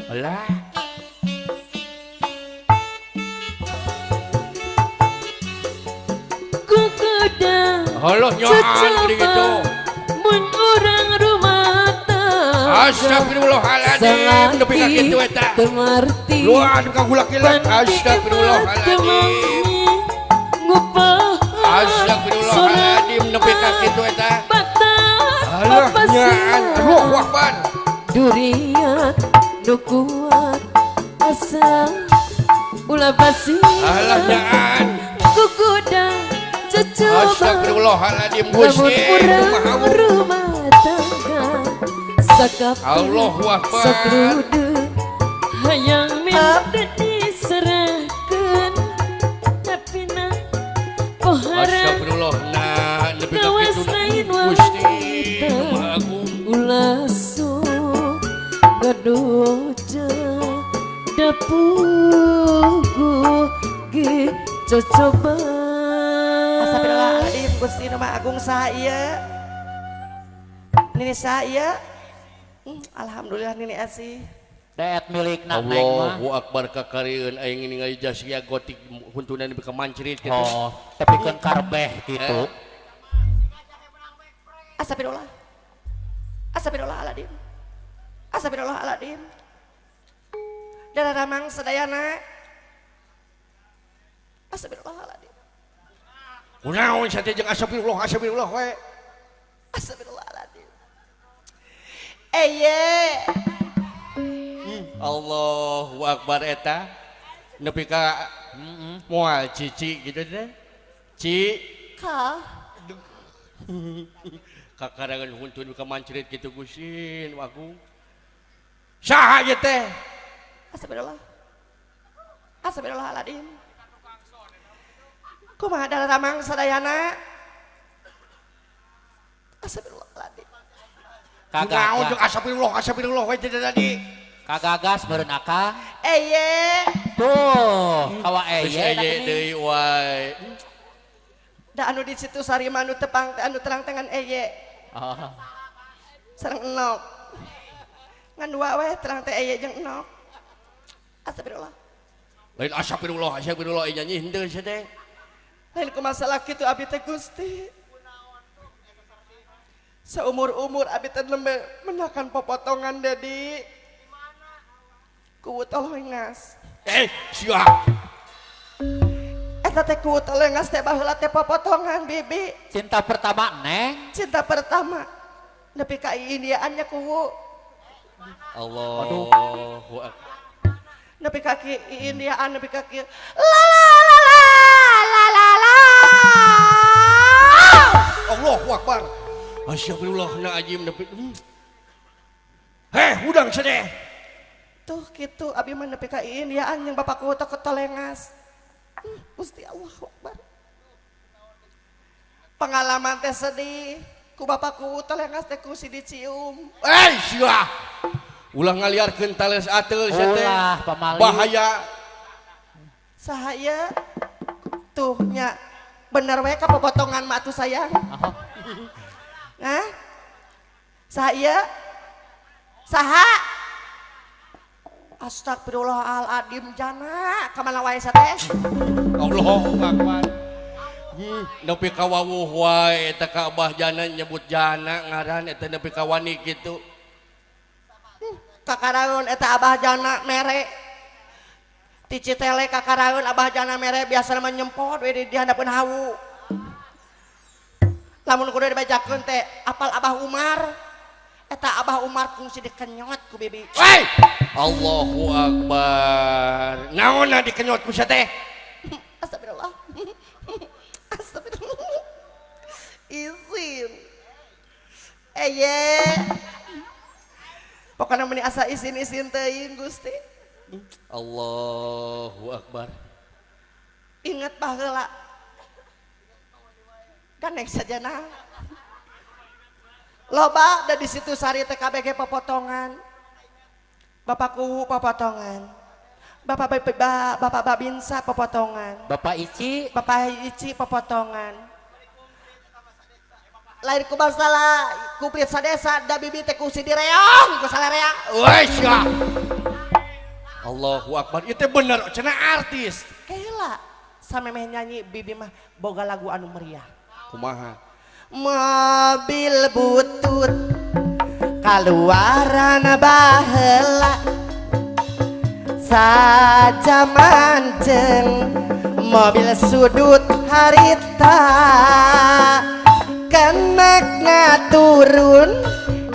Alah. Kukuda Halo nyaan gini gitu. Mun urang rumah tangga. Astagfirullahaladzim, nepi ka kitu eta. Teu marti. Luar ka gula-gila. Astagfirullahaladzim. Astagfirullahaladzim, nepi ka kitu eta. Alah nyaan, aduh akbar. Durian nu kuat asa ulah basi. Alah nyaan. Kukuda cocoba. Astagfirullahaladzim, Lamun Gusti urang Maha Agung. rumah tangga sakaping Allahu Akbar. sakrude hayang minta diserahkeun tapi na pohara Astagfirullah, nah nepi ka kawas kitu lain Gusti wanita. Maha Agung. Ulah sok gadoja dapugu ge cocoba. Astagfirullahaladzim, Gusti nu Maha Agung, saha ieu? Nini saha ieu? Alhamdulillah Nini Asih. Daet milik nak neng mah. Allahu Akbar, kakarieun aing ningali jas gotik huntuna nepi ka mancrit kitu. Oh, tepikeun karbeh gitu. Astagfirullah. Astagfirullahaladzim. Astagfirullahaladzim. Darah ramang sadayana. Astagfirullahaladzim. Kunaon sate jeung astagfirullah astagfirullah we. Astagfirullahaladzim. Eye. Allahu Akbar eta. Nepi ka moal cici gitu teh. Ci Ka. Kakarangan huntun ka mancrit kitu Gusti Nu Agung. Saha ieu teh? Astagfirullah. Astagfirullahaladzim. Kumaha darah ramang sadayana? Astagfirullahaladzim. Kunaon jeung Kagagas. astagfirullah astagfirullah we teh tadi. Kagagas meureun akang. Eye. Tuh, kawa Geus eye eye deui wae. Da anu di situ sari mah anu tepang teh anu terang tangan eye. Oh. Sareng enok. Ngan dua we terang teh eye jeung enok. Astagfirullah. Lain astagfirullah astagfirullah nyanyi henteu sia teh. Lain ku masalah kitu abi teh Gusti. Seumur-umur abi teh nembe menakan popotongan Dedi. Kuwu tolengas. Eh, sia. Eta teh kuwu tolengas teh baheula teh popotongan bibi. Cinta pertama neng. Cinta pertama. Nepi ka Indiaannya kuwu. Allahu Akbar. Nepi ka Indiaan nepi ka kieu. La la la la la la la. Allahu Akbar. Astagfirullah na ajim nepi. Heh, hudang sedeh. Tuh gitu abi mah nepi ka Indiaan yang bapakku teh ketolengas. Gusti Allahu Akbar. Pengalaman teh sedih. Ku bapakku tolengas teh ku si dicium. Eh, sia. Ulah ngaliarkeun tales ateul sia teh. Ulah, pamali. Bahaya. Sahaya tuh nya bener we ka popotongan mah atuh sayang. Oh. Hah? Saya saha? Astagfirullahaladzim jana kamana wae teh? Allahu Akbar. Nepi ka wawuh wae eta ka Abah Jana nyebut Jana ngaran eta nepi ka wani kitu. Kakaraeun eta Abah Jana mere. Ti Citele kakaraeun Abah Jana mere biasa mah nyempot we di handapeun hawu. Lamun kudu dibacakeun teh apal Abah Umar. Eta Abah Umar kungsi dikenyot ku bibi. Woi! Allahu Akbar. Naonna dikenyot ku sia teh? Astagfirullah. Astagfirullah. Izin. Eye. Pokoknya meni asa izin-izin teuing Gusti. Allahu Akbar. Ingat baheula. Gandeng sajana. Loba da di situ sari teh KBG popotongan. Bapakku popotongan. Bapak Bapak Bapak Babinsa popotongan. Bapak Ici. Bapak Ici popotongan. Lain ku masalah kuplit sadesa da bibi teh kungsi direong ku salarea. Woi sia. Allahu Akbar, itu bener cenah artis. Kela samemeh nyanyi bibi mah boga lagu anu meriah. Kumaha? Mobil butut kaluaran baheula sajaman jeung mobil sudut harita kenekna turun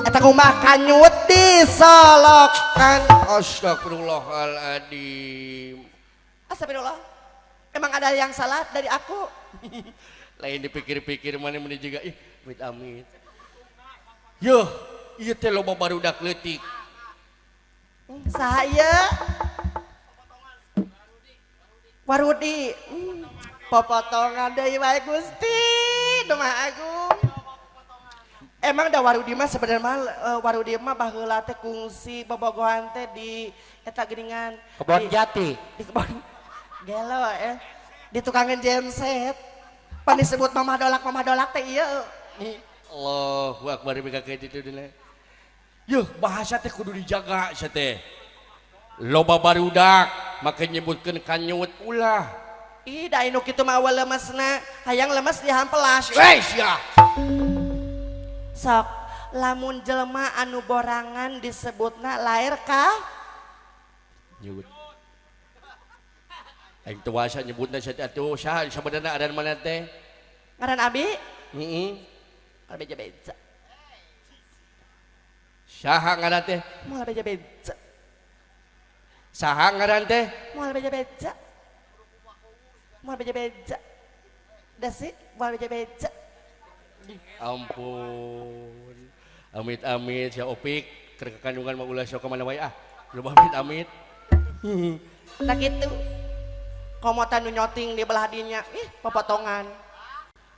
eta kumaha kanyut disolokan. Astagfirullahaladzim. Astagfirullah, emang ada yang salah dari aku? Lain dipikir-pikir mana mana juga ih amit amit. Yuh, ieu teh loba barudak leutik. Saya Warudi, popotongan deui wae Gusti, nu Maha Agung. Emang da Warudi mah sebenarnya mah Warudi mah baheula teh kungsi bobogohan teh di eta geuningan Kebon Jati. Di kebon gelo eh di tukangan genset. Pan disebut mamah dolak teh ieu. Allahu Akbar bika kitu dina. Yuh, bahasa teh kudu dijaga sia teh. Loba barudak make nyebutkeun kanyut ulah. Ih, da anu kitu mah awal lemesna, hayang lemes dihampelas. Weh sia. Sok lamun jelema anu borangan disebutna lair ka Nyebut. Aing teu wasa nyebutna sia teh atuh saha sabenerna adan mana teh? Ngaran abi? Heeh. Moal beja-beja. Saha ngaran teh? Moal beja-beja. Saha ngaran teh? Moal beja-beja. Moal beja-beja. Dasi moal beja-beja. Ampun. Amit-amit sia Opik keur kandungan mah ulah sok ka mana wae ah. Loba amit-amit. Nah kitu. Komo teh nu nyoting di belah dinya, ih popotongan.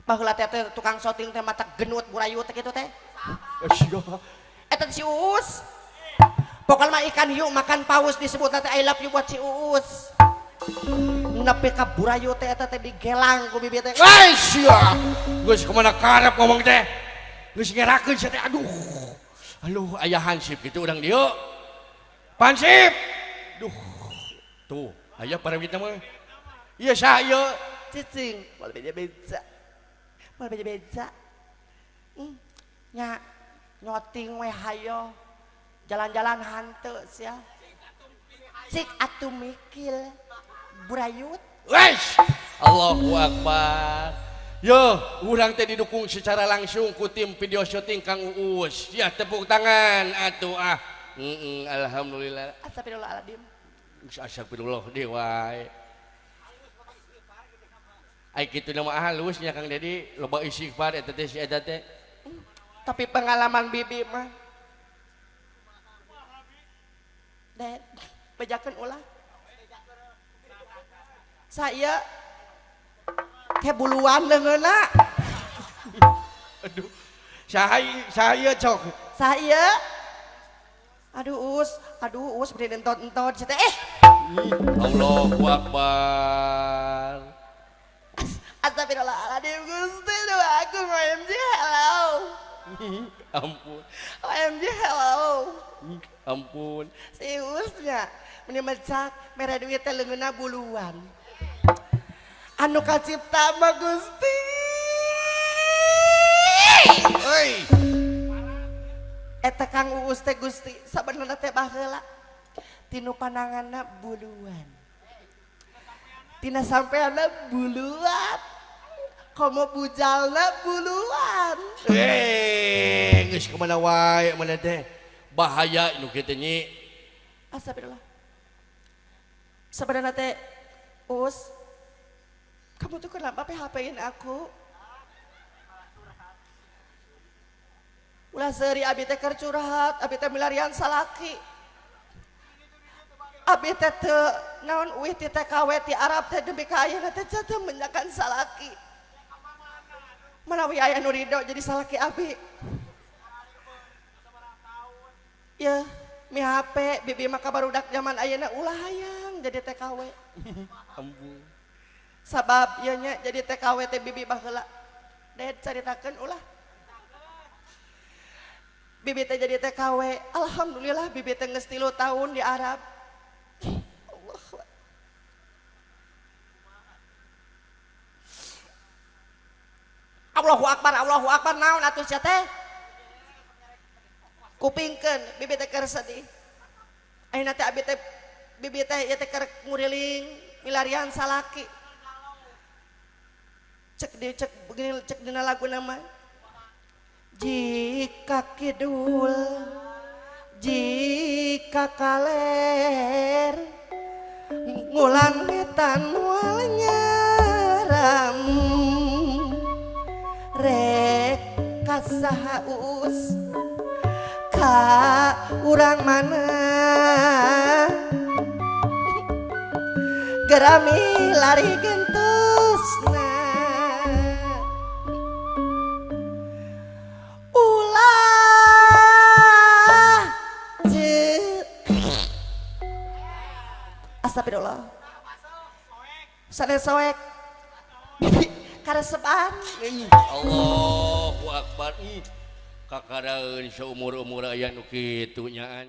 Baheula teh teh tukang syuting teh mata genut burayu teh kitu teh. Sia. Eta si Uus. Pokoknya mah ikan hiu makan paus disebut teh I love you buat si Uus. Nepi ka burayu teh eta teh digelang ku bibi teh. Weh sia. Geus kumaha karep ngomong teh. Geus ngerakeun sia teh aduh. Aduh aya hansip kitu urang dieu. Pansip. Duh. Tuh, aya parawitna mah. Ieu saha ieu? Cicing, moal beja-beja. Moal beja-beja. Nya nyoting we hayo. Jalan-jalan hanteu sia. Cik atuh mikil burayut. Wesh! Allahu Akbar. Yo, urang teh didukung secara langsung ku tim video syuting Kang Uus. Ya, tepuk tangan atuh ah. Alhamdulillah. Astagfirullahaladzim. Astagfirullah deui wae. Ai kitu nama halus nya Kang Dedi, loba istighfar eta teh si eta teh. Tapi pengalaman bibi mah. Ded, bejakeun ulah. Saya ke buluan leungeunna. Aduh. Saha saha cok. Saya aduh us beri entot-entot teh. Allahu Akbar. Astagfirullahaladzim Gusti nu Agung OMG hello. Ampun. OMG hello. Ampun. Si Uusnya meni mecak mere duit teh leungeunna buluan. Anu kacipta mah Gusti. Euy. Eta Kang Uus teh Gusti sabenerna teh baheula tinu pananganna buluan. Tina sampeanna buluan. Komo bujalna buluan. Geus kemana wae mana teh. Bahaya nu kitu nyi. Astagfirullah. Sebenarnya teh Us, kamu tuh kenapa PHP-in aku? Ulah seuri abi teh keur curhat, abi teh milarian salaki. Abi teh teu naon uih ti TKW ti Arab teh demi ka ayeuna teh teu menyakan salaki. Manawi aya nu ridho jadi salaki abi. Ya, mi HP bibi mah kabarudak zaman ayeuna ulah hayang jadi TKW. Ampun. Sabab ieu nya jadi TKW teh bibi baheula. Ded caritakeun ulah. Bibi teh jadi TKW, alhamdulillah bibi teh geus 3 tahun di Arab. Allah. Allahu Akbar, Allahu Akbar, naon atuh sia teh? Kupingkeun bibi teh keur sedih. Ayeuna teh abi teh bibi teh ieu teh keur nguriling milarian salaki. Cek di cek begini cek dina lagu nama. Jika kidul, jika kaler, ngulan wetan moal nyaram. Rek kasaha uus ka urang mana gerami lari gentusna ulah ceuk. Astagfirullah, sanes soek bibi karesepan. Allahu Akbar. Kakaraeun saumur-umur aya nu kitu nyaan.